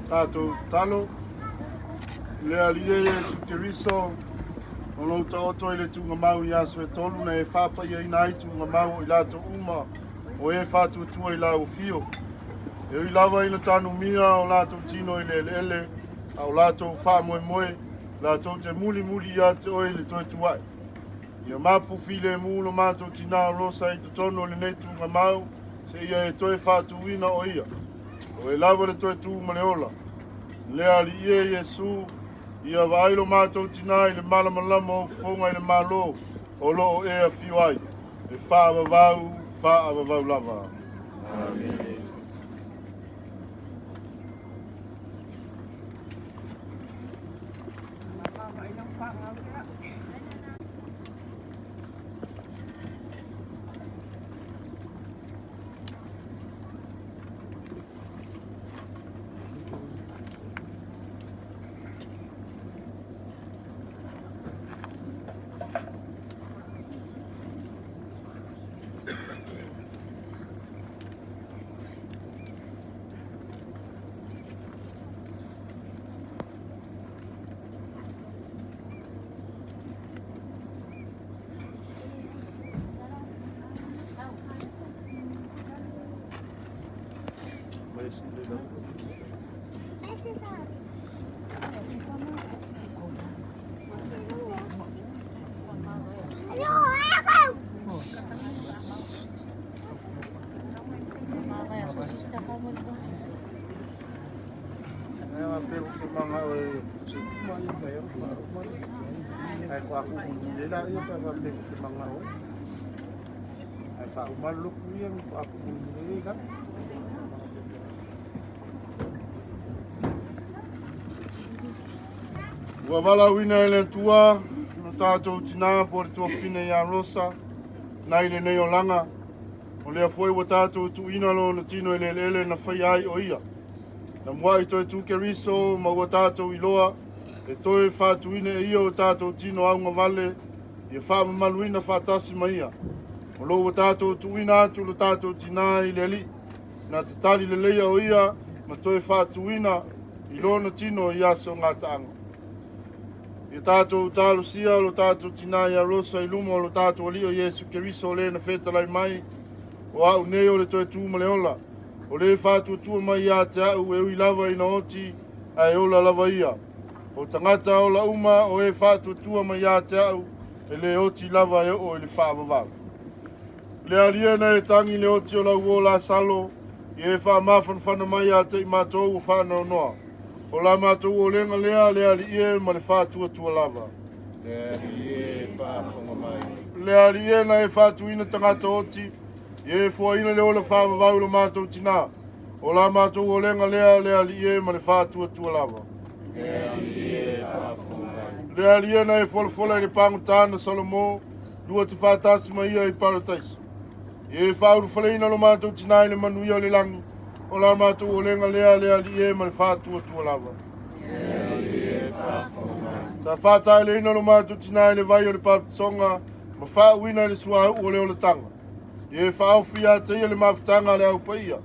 Tatou tatalo. Le Alii e Iesu Keriso, o lou taoto i le tuugamau i aso e tolu na e faapaiaina ai tuugamau o i latou uma o e faatuatua i lau afio. E ui lava ina tanumia o latou tino i le eleele, a o latou faamoemoe, latou te mulimuli ia te oe i le toe tua'i. Ia mapu filemu lo matou tinā o Rosa i totonu o lenei tuugamau, seia e toe faatuina o ia. O e lava le toe tu ma le ola. Le Alii e Iesu, ia vaai lo matou tinā i le malamalama o fofoga i le Malo o lo o e afio ai, e faavavau, faavavau lava. Amene. Ua valaauina e le Atua lo tatou tinā po o le tuafafine ia Rosa nai lenei olaga. O lea foi ua tatou tuuina lona tino i le eleele na faia ai o ia. Na muai toe tu Keriso ma ua tatou iloa e toe faatuina e ia o tatou tino augavale ia faamamaluina faatasi ma ia. O lo ua tatou tuuina atu lo tatou tinā i le Alii, na te tali leleia o ia ma toe faatuina i lona tino i aso gataaga. Ia tatou talosia lo tatou tinā ia Rosa i luma o lo tatou Alii o Iesu Keriso o le na fetalai mai, o a'u nei o le toe tu ma le ola, o le faatuatua mai ia te a'u e ui lava ina oti, ae ola lava ia. O tagata ola uma o e faatuatua mai ia te a'u, e le oti lava e oo i le faavavau. Le Alii e na e tagi le oti o lau uo Lasalo, ia e faamafanafana mai ia te i matou ua faanoanoa. O la matou olega lea le Alii e ma le faatuatua lava. Le Alii e faafofoga mai. Le Alii e na e faatuina tagata oti, ia e foaina le ola faavavau i lo matou tinā. O la matou olega lea, le Alii e ma le faatuatua lava. Le Alii e faafofoga mai. Le Alii e na e folafola i le pagota na Salomo, lua te faatasi ma ia i Parataiso. Ia e faaulufaleina lo matou tinā i le manuia o le lagi, o la matou olega lea, le Alii e ma le faatuatua lava. Sa faataeleina lo matou tinā i le vai o le papatisoga ma faauuina i le suauu o le olataga. Ia e faaofi ia te ia le mafutaga a le au paia.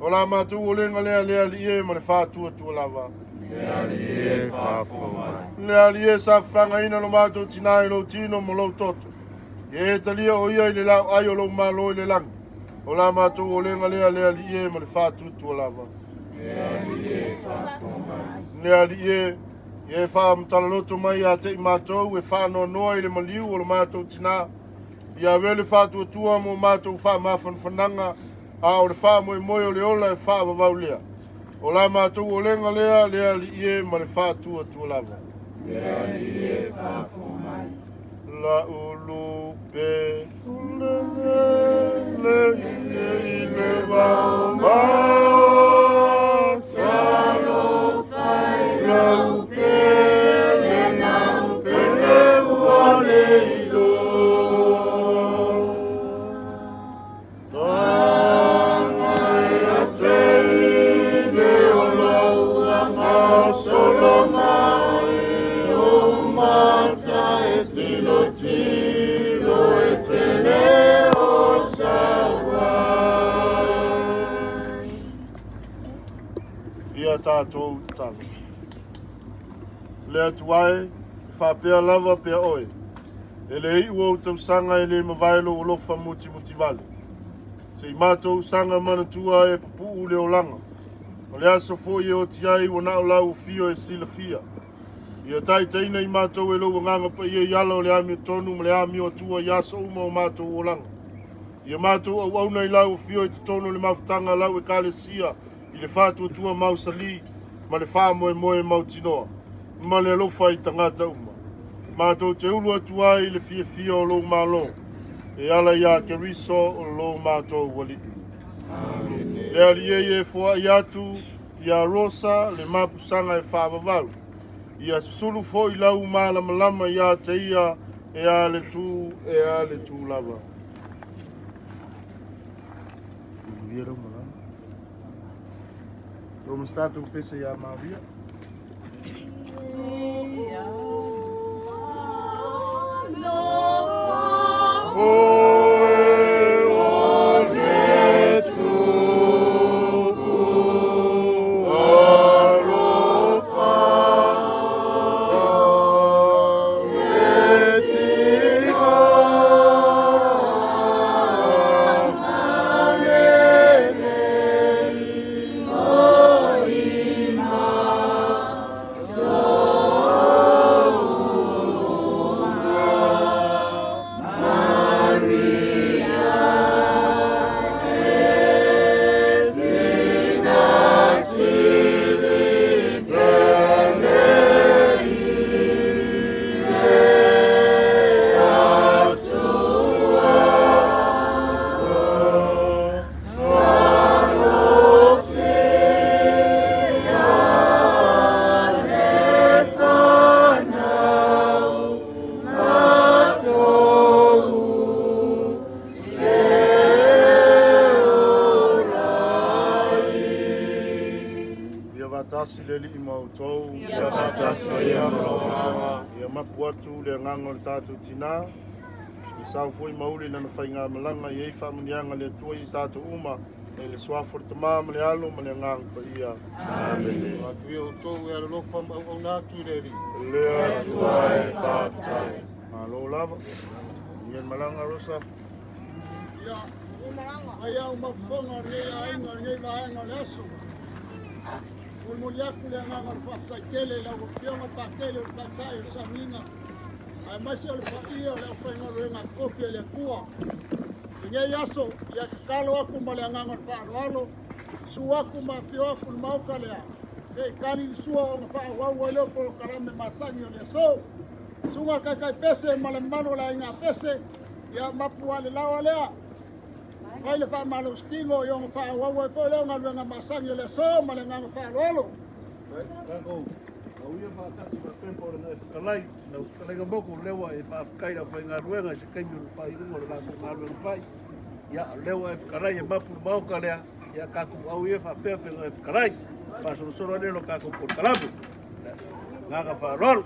O la matou olega lea, le Alii e ma le faatuatua lava. Le Alii e faafofoga mai. Le Alii e sa fafagaina lo matou tinā i lou tino ma lou toto. Ia e talia o ia i le laoai o lou malo i le lagi. O la matou olega lea, le Alii e ma le faatuatua lava. Le Alii e, ia e faamatala mai ia te i matou e faanoanoa i le maliu o lo matou tinā. Ia avea le faatuatua mo matou faamafanafanaga, a o le faamoemoe o le ola e faavavau lea. O la matou olega lea, le Alii e ma le faatuatua lava. Le Alii e faafofoga mai. La ulu pe le le le i le vao mao Talofa lau pele lau pele ua le iloa. Ia tatou tatalo. Le Atua e, e faapea lava pea oe. E le iu ou tausaga e le mavae lou alofa mutimutivale. Se i matou saga manatua e pupuu le olaga. O le aso foi e oti ai ua na o lau afio e silafia. Ia taitaiina i matou e lou agaga paia i ala o le amiotonu ma le amio atua i aso uma o matou olaga. Ia matou auauna i lau afio i totonu o le mafutaga a lau ekalesia i le faatuatua mausali ma le faamoemoe mautinoa ma le alofa i tagata uma. Matou te ulu atu ai i le fiafia o lou Malo, e ala iā Keriso o lo matou Alii. Amene. Le Alii e e foai atu iā Rosa le mapusaga e faavavau. Ia susulu foi lau malamalama iā te ia e a le tu e a le tu lava. Manuia lau malaga. Roma stato pese iā Maria. Ia faatasi le Alii ma outou. Ia faatasi ia ma lou agaga. Ia mapu atu le agaga o le tatou tinā. Ia sao foi ma uli lana faigamalaga i ai faamanuiaga a le Atua i tatou uma. E le suafa o le Tama ma le Alo ma le Agaga Paia. Amene. Atu ia outou e alolofa ma auauna atu i le Alii. Le Atua e faafetai. Malo lava. Ia malaga Rosa. Ia, mai au mafofoga o lenei aiga o lenei vaega o le aso. Molimoli atu le agaga o le faafetai tele i lau Afioga Patele o le Taitai o le Sauniga, aemaise o le paia o le aufaigaluega totofi a le Atua. I lenei aso, ia tatalo atu ma le agaga o le faaaloalo, susu atu ma afio atu i le maota lea, se i tali le sua ona faaauau ai lea o polokalame masani o le aso. Susuga i le Taitai Pese ma le mamalu o le aiga Pese, ia mapu lava i le laoa lea. Fai le faamalositino i ona faaauau ai foi lea o galuega masani o le aso ma le agaga faaaloalo. Tatou auia faatasi faapea o le Gae Fetalai, lau fetalaiga motu o lea ua e faafetai i le aufaigaluega i se taimi o le faaiuga o le latou galuega fai. Ia, o lea ua e fetalai e mapu le maota lea, ia tatou au ia faapea pe Gae Fetalai. Faasolosolo ai lea o le tatou polokalame. Agaga faaaloalo.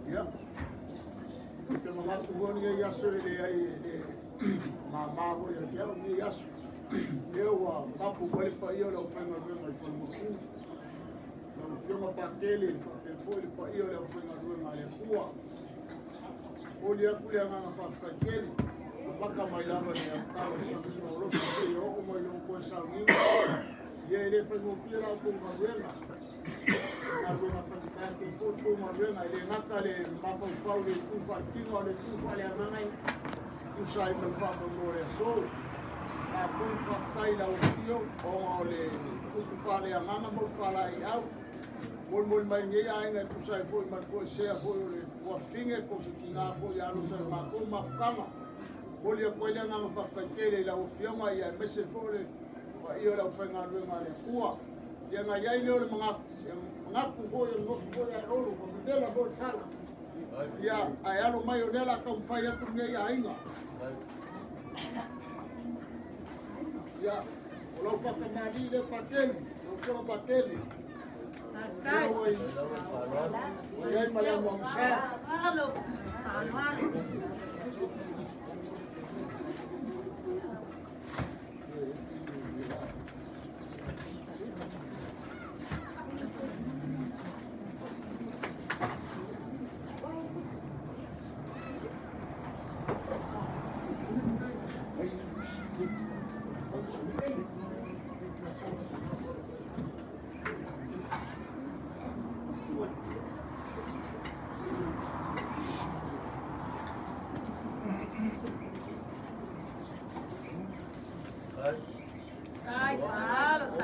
Ia, ou te manatu foi lenei aso e leai e le mama foi ia te au lenei aso. Lea ua mapu mai le paia o le aufaigaluega i le falemautu, lau Afioga Patele faapea foi le paia o le aufaigaluega a le Atua. Momoli atu le agaga faafetai tele, amata mai lava i le amataga o le sauniga o loto seia oo mai i lou toe sauniga. Ia e le faigofie la outou galuega, o galuega faigata tele foi le tou galuega, e le gata le mafaufau i le itu faaletino a o le itu faaleagaga e tusa ai ma le faamoemoe o le aso. Atonu faafetai i lau afio ona o le upu faaleagaga ma upu faalaeiau molimoli mai lenei aiga e tusa ai foi ma le toesea foi o le tuafafine po o se tina foi ia Alosa i le matou mafutaga. Momoli atu ai le agaga faafetai tele i lau Afioga ia aemaise foi o le paia o le aufaigaluega a le Atua. Ia na i ai lea o le manatu, ia manatu foi o le nofo foi ae olo ma vevela foi le fala. Ia, ae alo mai o lea o le a taumafai atu lenei aiga. Ia, o lau faatamalii lea Pateni, lau Afioga Pateni. Lea ua i ai ma le amuamusa.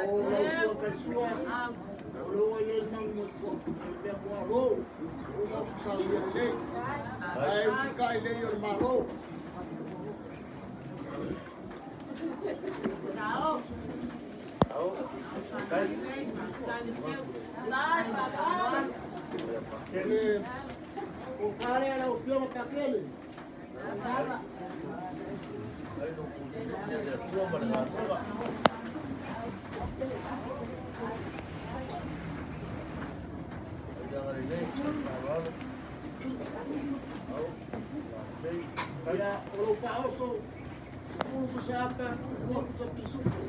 O lau sua kaisua, o loa i le mau mo le mea kua lou, o mau kusauia lelei. Ae ufikai lei o le malo. Le o fale lau fioga pakele. Ia, o lou paoso, pulu pusa ata, lua pusa pisupo.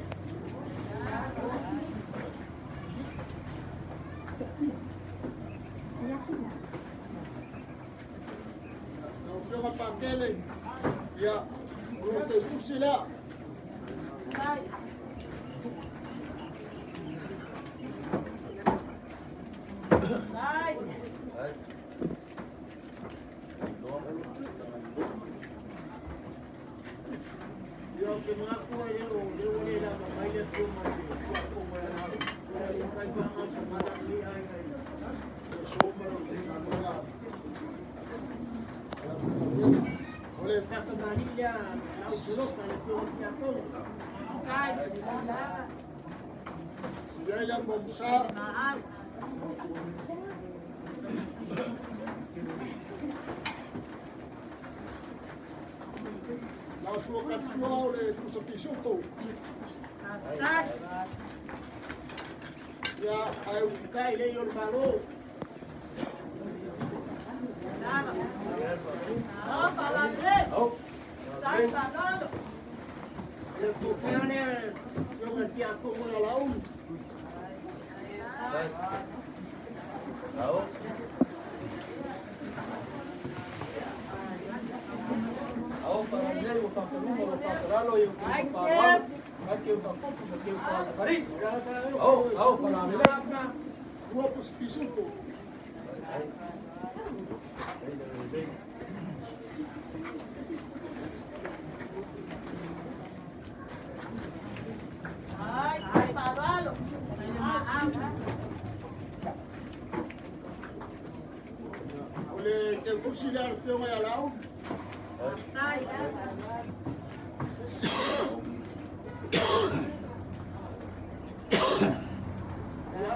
Lau fioga pakele, ia, o lou te pusi lea. Ia, o te mangatua ia o le ua le lava mai le fioga i le tuatongo e lau. Ia, i kai whanga sa mana ni ai ngai. Ia soma ro te galuega. Ala whakawena. O le whakamani lea, lau tuloka le fioga ki atongo. Ia i le musa. Lau sua katsua o le pusa pisuto. Ia, ae ufikai lei o le malo. Ia tō lea, fioga ki atongo e laulu. Ao paralei o whakaluma o whakalalo i o ke whakawalo. Ka ke o whakopu ka ke o whakakari. Ao, ao, paralei. Lua pusa pisuto. O le te pusi lea le fioga ia laulu. Ia,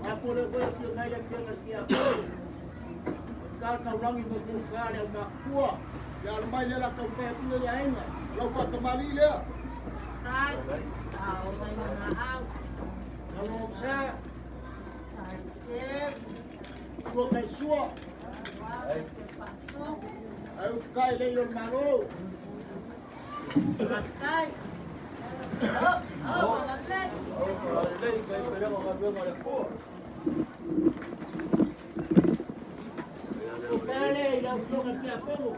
a le koe fioga mai le fioga ki atongo. O ka taurangi mo tō whare au makua. Ia alu mai le la kau whai atu ia enga. Lau whakamali lea. Lau sa. Sua kai sua. Ai ufikai lei o le malo. Ao paralei kai perenga galuega le pua. O pale i lau fioga ki atongo.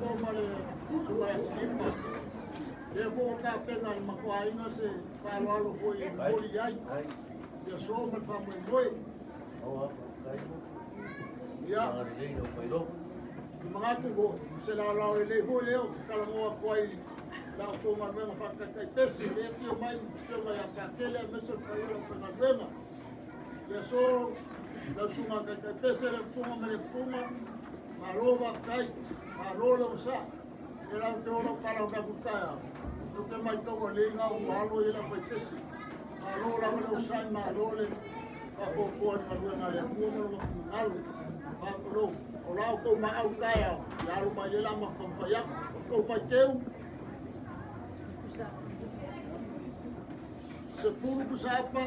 So ma le susuga ia Silipa. Lea foi ua tapena e le matou aiga se faaaloalo foi e momoli i ai le aso ma le faamoemoe. Ia, i manatu foi, o se laolao lelei foi lea ou te talanoa atu ai i la outou galuega faataitaipese, lea e afio mai le Afioga ia Patele aemaise o le paia o le aufaigaluega. Le aso, lau susuga taitaipese, le fuga ma le fuga, malo faafetai, malo le onosai. E lau te ola o pala o tatou taeao, ou te matau lelei na ua alo i le aufaipese. Malo lava le onosai, malo le faapuapua i le galuega a le Atua ma lona finagalo. Faapolo, o la outou maau taeao, ia alo mai le la ma taumafai atu. O tou faiteu, 10 pusa apa,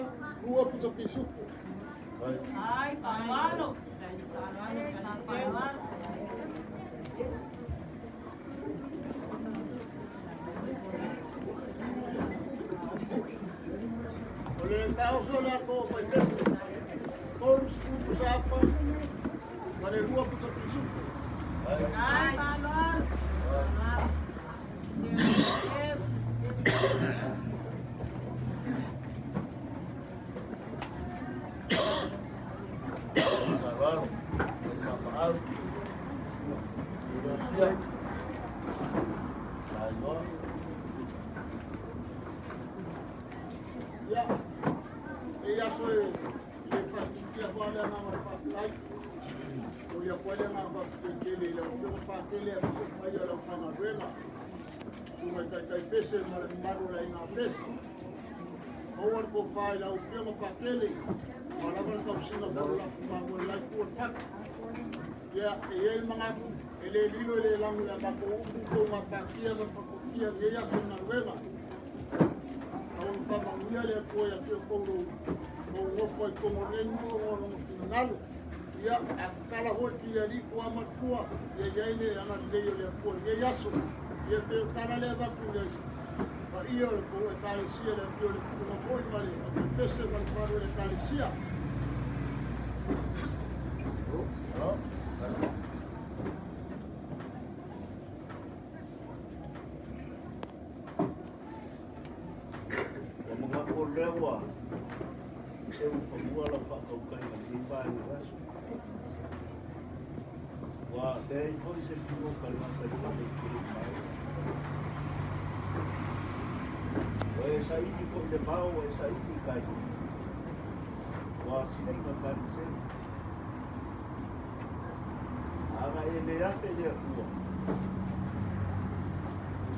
2 pusa pisupo. Ai, faaaloalo. Faaaloalo. O le taoso le ato faipese, 30 pusa apa, ma le 2 pusa pisupo. Ai, faaaloalo. Faaaloalo, mapaau, Sia, Lailoa. Ia, e ia aso e le faatitia foi le agaga o le faafetai. O ia foi le agaga faafetai tele i lau Afioga Patele aemaise o paia o le aufaigaluega. Susuga i taitaipese ma le mamalu o le aiga pese. Maua le tofa i lau Afioga Patele, ua lava le tausiga mo le lafumamoe lai tua le fatu. Ia, e i ai le manatu, e le lilo e le lago i a matou upu tou gapatia ma le faatofia i lenei aso i galuega. Ona faamanuia le Atua ia te outou lou nofo ai totonu o lenei nuu ona o lona finagalo. Ia, a tatala foi le filialii tua ma le fua, ia i ai le agalelei o le Atua i lenei aso. Ia pei o le tala lea avatu i le paia o le tou Ekalesia, le afio o le tufuga foi ma le aufaipese ma le mamalu o le Ekalesia. Ua manatu o lea ua seu i fanua lau faatautaiga i lenei vaega o le aso. Ua leai foi se pinoka i le gataifale i tele maea. Ua e saili foi le vao, ua e saili i tai. Ua siliga kaniseni. Ana e le afe le Atua.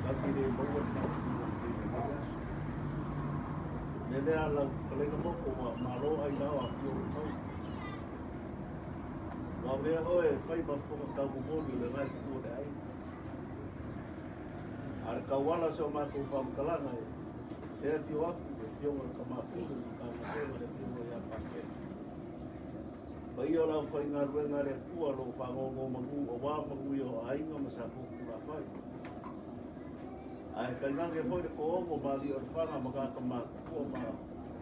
Ta te le maua le faamasinoga i lenei aso. Le lea lau fetalaiga moko ua malo ai lao afio o le mau. Ua avea oe e fai ma fofoga taumomoli o le gai tu o le aiga. A le tauala se o matou faamatalaga e le afio atu le afioga i le Tama Pule o le Matagaluega le afioga ia Patele. Paia o le aufaigaluega a le Atua o lo o faanonomanu aua manuia o aiga ma sa tulafai. Ae tainane foi le toaono ma alii o le faga ma tagata matutua ma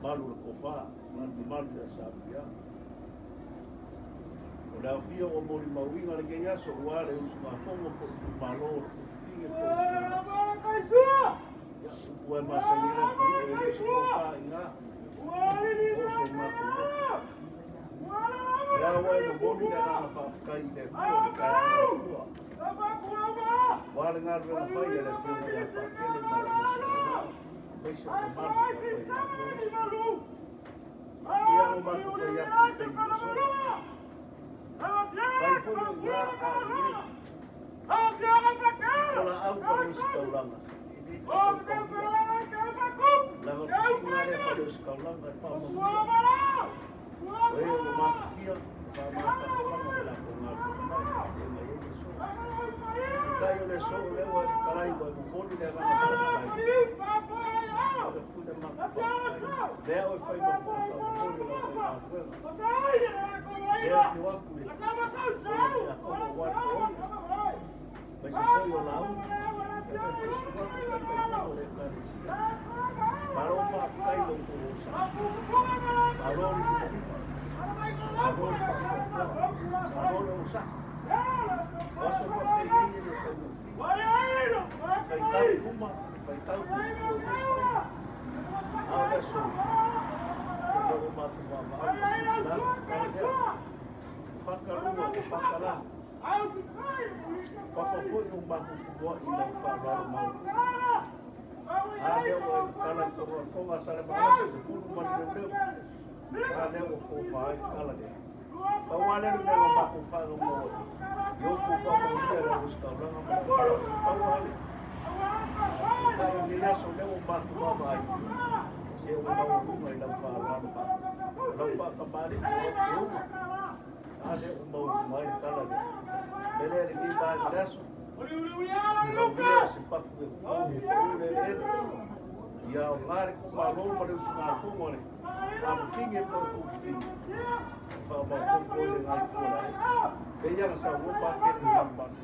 malu o le tofa, ma le mamalu ia Samuia. O le aofia ua molimauina lenei aso ua le usugafono po o itumalo o le Kufutine po o le Ia, upu e masani ai le atunuu e le o se tofa i ina, o so matou loto. Lea ua e momoli le agaga faafetai i le Atua i le taeao o le Atua. Ua le galuega fai a le Afioga ia Patele ma le aemaise o le mamalu o le aufaigaluega. Ia o matou fai atu i taimi ua sola. Fai foi o ina a o nei. O laau faleositaulaga e le tautaulia. Lava tusiga lea faleositaulaga e faamanuia. O e ua mafatia, faamafanafana le latou galuega mai, e mai ai le aso. Peitai o le aso lea ua e fetalai ua e momoli le agaga faafetai. O le pule matou faafetai. Lea oe fai ma fofoga taumomoli o le aufaigaluega. Lea afio atu le afioga ia Iakopo ua le toaono. Aemaise foi o Lauli, ia faapea foi Suafa Taitaifono o le Ekalesia. Malo faafetai i lo outou onosai. Malo le limalima. Malo le faatoatoa. Malo le onosai. O aso faapenei e le faigofie. faitau i luma, le faitau i tua i le isi taimi. A o le aso, o lea ua matou vaavaai ma silasila atu i le tala lea, ua fakalua, ua fakala. Papa foi o matou tumoa'i i lau faaaloalo maualuga. A lea ua e tatala i le toga a Salemalasi, le pulu ma le leoleo. A lea ua tofa ai le tala lea. Pau lava lea o le mea na matou faanono ai i outou faamanuia i lau ositaulaga ma lau faaaloalo. Pau lava lea. Peitai o lenei aso lea ua matou vaavaai, se ua maualuga i lau faaaloalo ma lau faatamalii o au teuga. A lea ua maualuga ai le tala lea. O le mea lea i lenei vaega o le aso, manuia se fatu e pau pau le eleele. Ia aoga le itumalo ma le usugafono a le afafine po o le tuafafine e faamaopoopo ai le gaifua o le aiga. Pei lava ona saunoa Patele i le malumalu,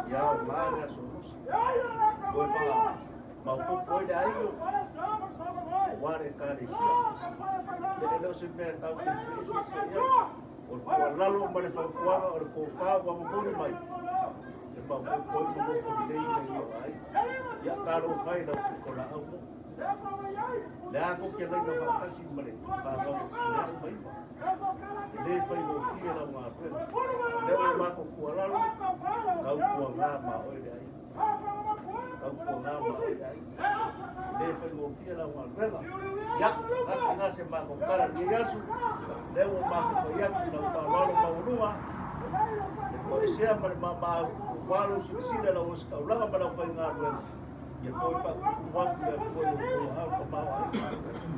ia aoga le aso Lusi. Toe faamaopoopo ai le aiga aua le Ekalesia. Ia e le o se mea tatou te feeseeseai ai. O le tuualalo ma le fautuaga o le tofa ua momoli mai, e maopoopo ai ma nofo lelei le ia o aiga. Ia talofa e i lau pitolaau mo. Le a tou te laina faatasi ma le fanau o Tuileau ma Iva. E le faigofie lau galuega. O lea ua matou tuualalo, tautuana ma oe le aiga. Tautuana ma oe le aiga. E le faigofie lau galuega. Ia, atu na se matou tala i lenei aso. Lea ua matou fai atu i lau faaaloalo maualuga, le toesea ma le maamaau, aua lou silasila i lau ositaulaga ma lau faigaluega. Ia toe faatutumu atu le Atua i outou aao le tamaoaiga.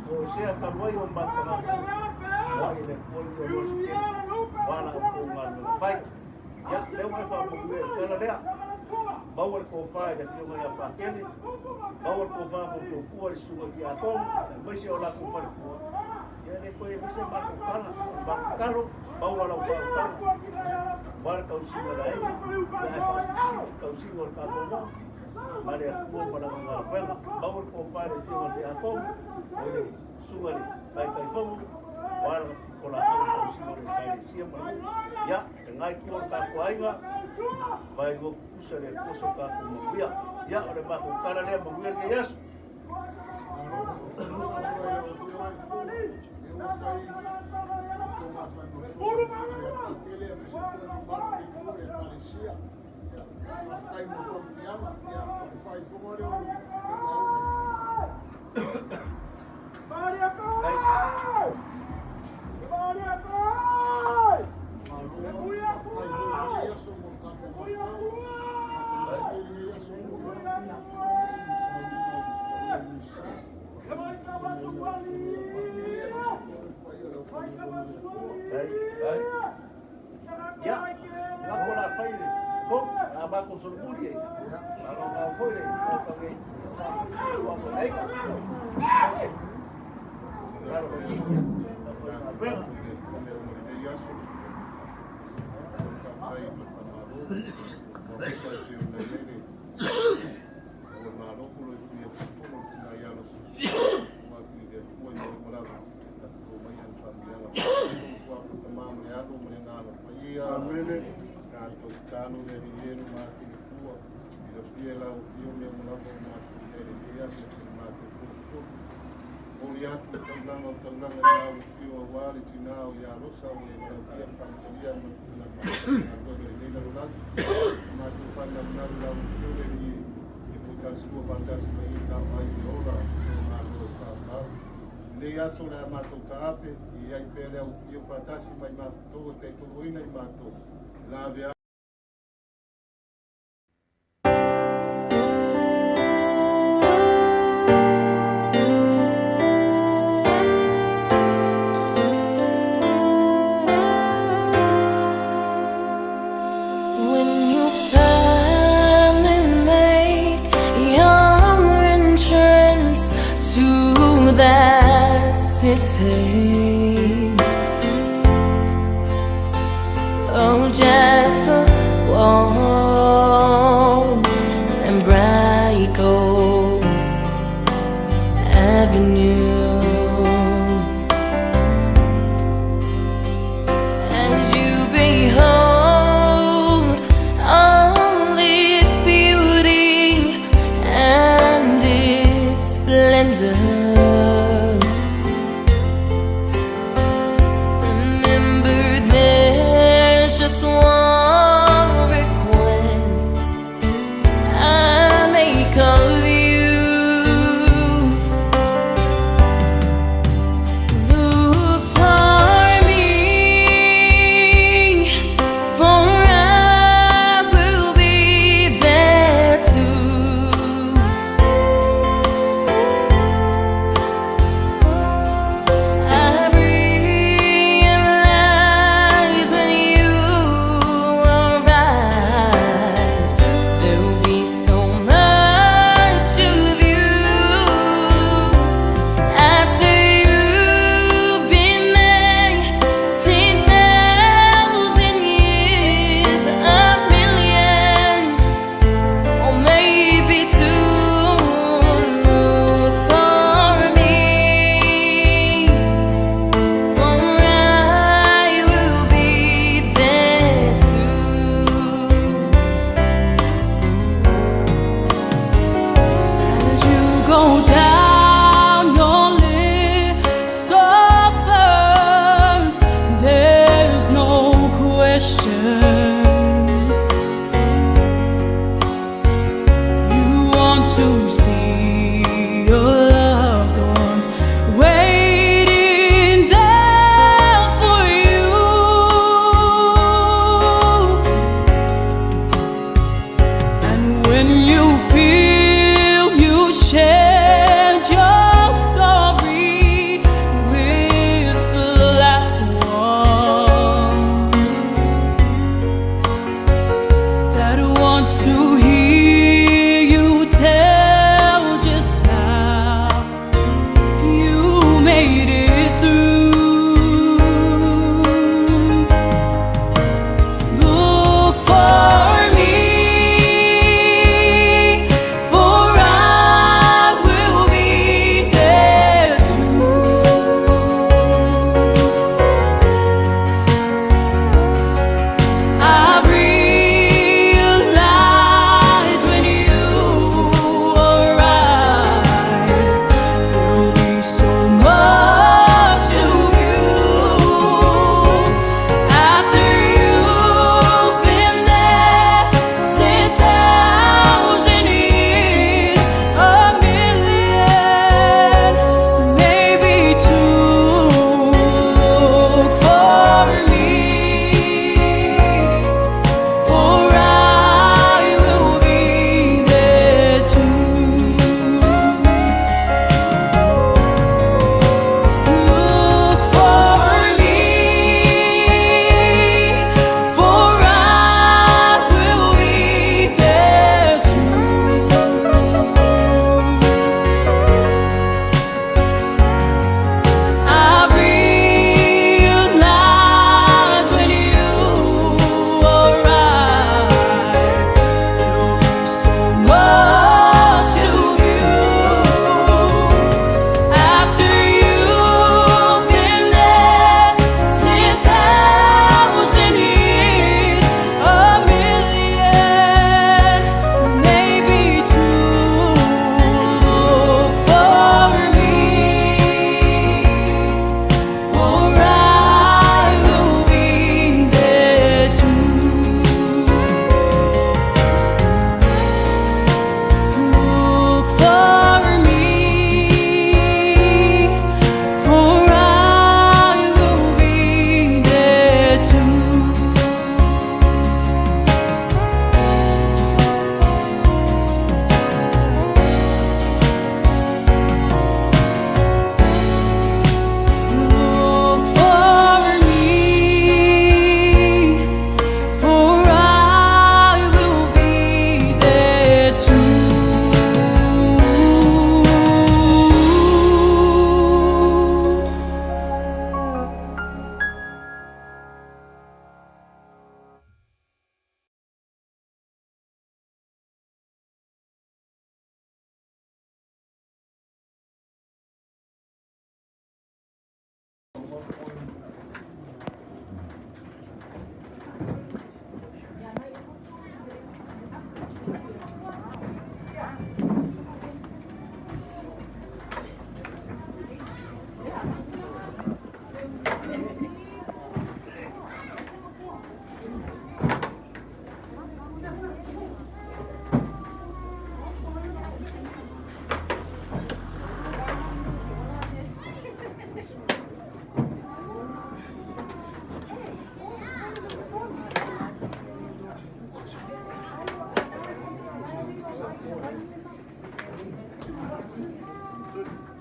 Toesea talu ai o matou tagata, ua i le Atua le oloa se tele, aua la outou galuega fai. Ia, lea ua e faamanuia i le tala lea. Maua le tofa i le Afioga ia Patele, maua le tofa faufautua i le Susuga i le Tiakono, aemaise o latou faletua. Ia e le toe i ai se matou tala, o le matou tatalo, maua lau faautaga, aua le tausiga o le aiga, ia ae faasilisili le tausiga o le tatou nuu. Ma le Atua ma Lana galuega. Maua le tofa i le Afioga i le Tiakono, o le Susuga i le Taitaifono, aua lana pitolaau i le tausiga o le Ekalesia ma le nuu. Ia, lena itu o le tatou aiga, vaelua tutusa le Atua so tatou manuia. Ia, o le matou tala lea, manuia lenei aso. Malo, saunoa i lau Afioga i le Pule, lea ua fai toga fai ma foe le Afioga ia Patele aemaise foi le mamalu o le itu o le Ekalesia. Faafetai mo faamanuiaga, ia o le faaifoga lea o le lauga. Malo, faafetai foi i lenei aso mo le tatou mafutaga. Faafetai i lenei aso mo le sauniga o le Misa. Faafetai i lau Afioga ia Patele aemaise foi o le paia o le aufaigaluega a le Atua. Ia, lako la fai le fono, a matou solomuli e faamaumau foi le Maota nei, ua mo le aiga. Galuega. Amene. Tatou tatalo le Alii e lo matou Atua, silafia e lau Afioga mea uma lava ua matou i ai i lenei aso i le matou fonofono. Momoli atu le taulaga o taulaga i lau Afioga aua le tina o ia Losa ua e valaaulia ma faamatalia ma le tuuina mai galuega i lenei lalolagi. Matou faanaunau i lau Afioga le Alii e te talisua faatasi mai ai taoai i le ola o galuega faaauau. Lenei aso o le a matou taape, ia i ai pea le aufio faatasi mai mafutoa e taitoloina i matou, la avea When you finally make your entrance to that city, oh Jasper, Wald and Brico Avenue. As you behold all its beauty Islander. Remember, there's just one request I make of you. Look for me, for I will be there too.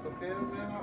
Tupea mea.